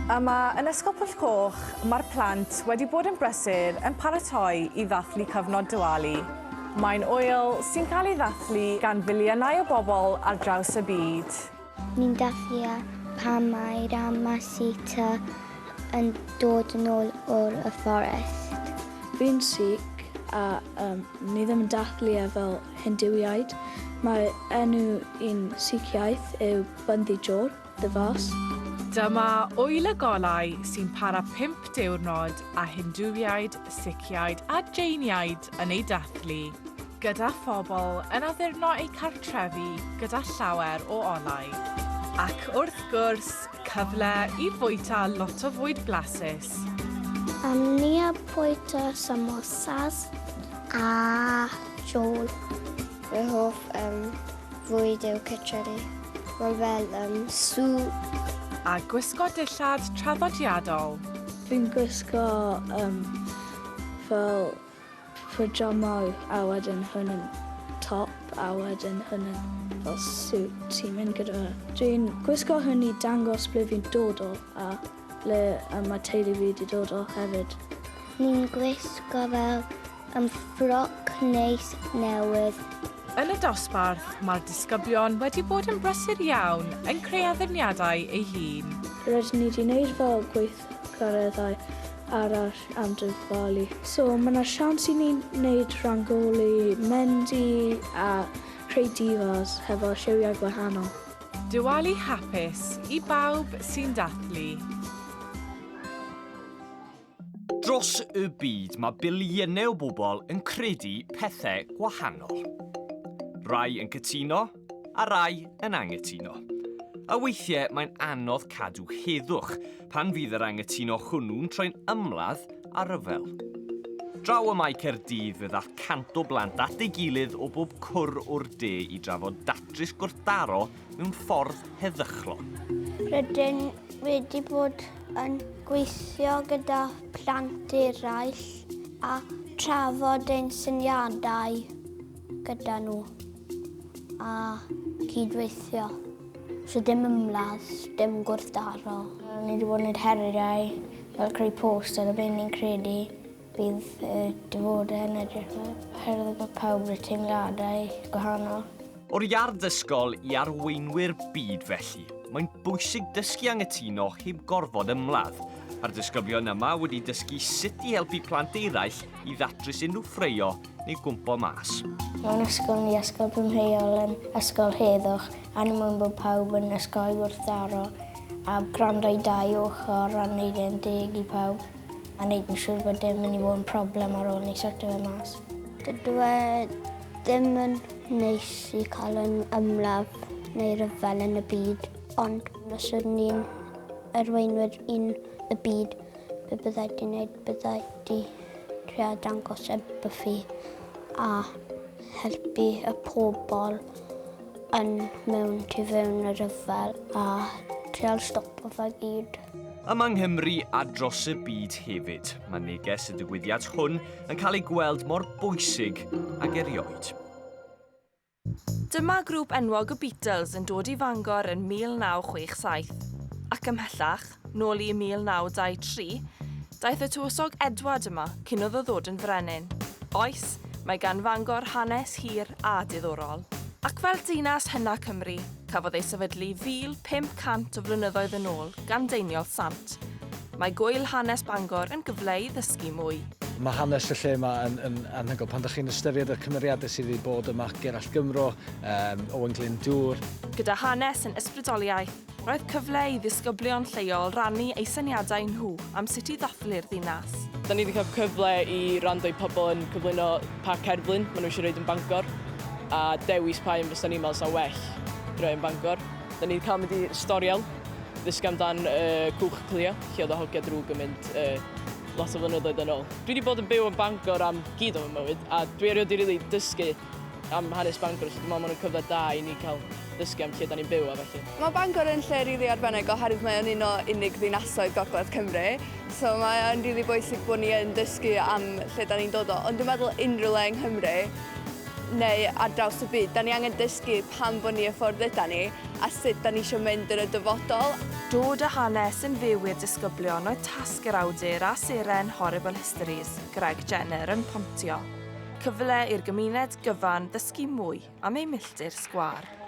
Yma yn Ysgol Pwll Coch, mae'r plant wedi bod yn brysur yn paratoi i ddathlu cyfnod Diwali. Mae'n ŵyl sy'n cael ei ddathlu gan filiynau o bobl ar draws y byd. Ni'n dathlu a pan mae Rama Sita yn dod yn ôl o'r y fforest. Fi'n Sikh a um, ni ddim yn dathlu e fel Hinduiaid. Mae enw un Sikhiaeth yw Bandi Chhor. Dy fas. Dyma Ŵyl y Golau sy'n para pump diwrnod a Hindŵiaid, Siciaid a Jainiaid yn ei dathlu, gyda phobl yn addurno eu cartrefi gyda llawer o olau. Ac wrth gwrs, cyfle i fwyta lot o fwyd blasus. Am ni a bwyta samosas a jôl. Fy hoff um, fwyd yw kitchari. Mae'n fel um, sŵp. A gwisgo dillad traddodiadol. Fi'n gwisgo um, fel pyjamau a wedyn hwn yn top a wedyn hwn yn fel suit sy'n mynd gyda fe. Dwi'n gwisgo hwn i dangos ble fi'n dod o a ble um, mae teulu fi wedi dod o hefyd. Ni'n gwisgo fel Am ffroc neis newydd. Yn y dosbarth, mae'r disgyblion wedi bod yn brysur iawn yn creu addurniadau eu hun. Rydyn ni wedi gwneud fel gweithgareddau arall am Diwali. So mae yna siawns i ni wneud rangoli, mehndi a creu divas hefo lliwiau gwahanol. Diwali hapus i bawb sy'n dathlu. Dros y byd mae biliynau o bobl yn credu pethau gwahanol. Rai yn cytuno a rai yn anghytuno. A weithiau mae'n anodd cadw heddwch pan fydd yr anghytuno hwnnw'n troi'n ymladd a rhyfel. Draw ym Mae Caerdydd fe ddaeth 100 o blant at ei gilydd o bob cwr o'r de i drafod datrys gwrthdaro mewn ffordd heddychlon. Rydyn wedi bod yn gweithio gyda phlant eraill a trafod ein syniadau gyda nhw a cydweithio. So dim ymladd, dim gwrthdaro. Ni wedi bod yn gwneud heriau fel creu poster o beth ni'n credu bydd y dyfodol yn edrych fel, oherwydd bod pawb 'da teimladau gwahanol. O'r iard ysgol i arweinwyr byd felly, mae'n bwysig dysgu anghytuno heb gorfod ymladd. Mae'r disgyblion yma wedi dysgu sut i helpu plant eraill i ddatrys unrhyw ffraeo neu gwmpo mas. Mae'n ysgol ni, Ysgol Brynheol, yn ysgol heddwch a ni moyn bod pawb yn osgoi gwrthdaro a gwrando i dau ochr a wneud e'n deg i pawb a wneud yn siŵr bod dim mynd i fod yn problem ar ôl ni sortio fe mas. Dydw e Ddim yn neis i cael yn ymladd neu ryfel yn y byd, ond os ydyn ni'n arweinwyr un y byd, be byddai di wneud? Byddai di trio dangos empathy a helpu y pobl yn mewn tu fewn y rhyfel a trial stopo fe gyd. Yma yng Nghymru a dros y byd hefyd, mae neges y digwyddiad hwn yn cael ei gweld mor bwysig ag erioed. Dyma grŵp enwog y Beatles yn dod i Fangor yn 1967, ac ymhellach, nôl i 1923, daeth y Tywysog Edward yma cyn iddo ddod yn frenin. Oes, mae gan Fangor hanes hir a diddorol. Ac fel dinas hyna Cymru, cafodd ei sefydlu 1,500 o flynyddoedd yn ôl gan Deiniol Sant. Mae Gŵyl Hanes Bangor yn gyfle i ddysgu mwy. Mae hanes y lle yma yn, yn anhygoel. Pan ydych chi'n ystyried y cymeriadau sydd wedi bod yma, Gerallt Gymro, um, Owen Glyndŵr. Gyda hanes yn ysbrydoliaeth, roedd cyfle i ddisgyblion lleol rannu eu syniadau nhw am sut i ddathlu'r ddinas. Da ni wedi cael cyfle i wrando i pobl yn cyflwyno pa cerflun maen nhw eisiau rhoid yn Bangor a dewis pa un fysa ni'n meddwl sa'n well i roi yn Bangor. Da ni wedi cael mynd i Storiel, ddysgu amdan y cwch Clio, lle oedd y hogia drwg yn mynd lot o flynyddoedd yn ôl. Dwi wedi bod yn byw yn Bangor am gyd o fy mywyd, a dwi erioed wedi rili dysgu am hanes Bangor, so dwi'n meddwl maen nhw'n cyfle da i ni cael dysgu am lle da ni'n byw a felly. Mae Bangor yn lle rili arbennig oherwydd mae o'n un o unig ddinasoedd Gogledd Cymru, so mae o'n rili bwysig bod ni yn dysgu am lle da ni'n dod o, ond dwi'n meddwl unrhyw le yng Nghymru. neu ar draws y byd, da ni angen dysgu pam bod ni y ffordd yda ni a sut da ni eisiau mynd yn y dyfodol. Dod â hanes yn fyw i'r disgyblion oedd tasg yr awdur a seren Horrible Histories, Greg Jenner, yn Pontio. Cyfle i'r gymuned gyfan ddysgu mwy am ei milltir sgwâr.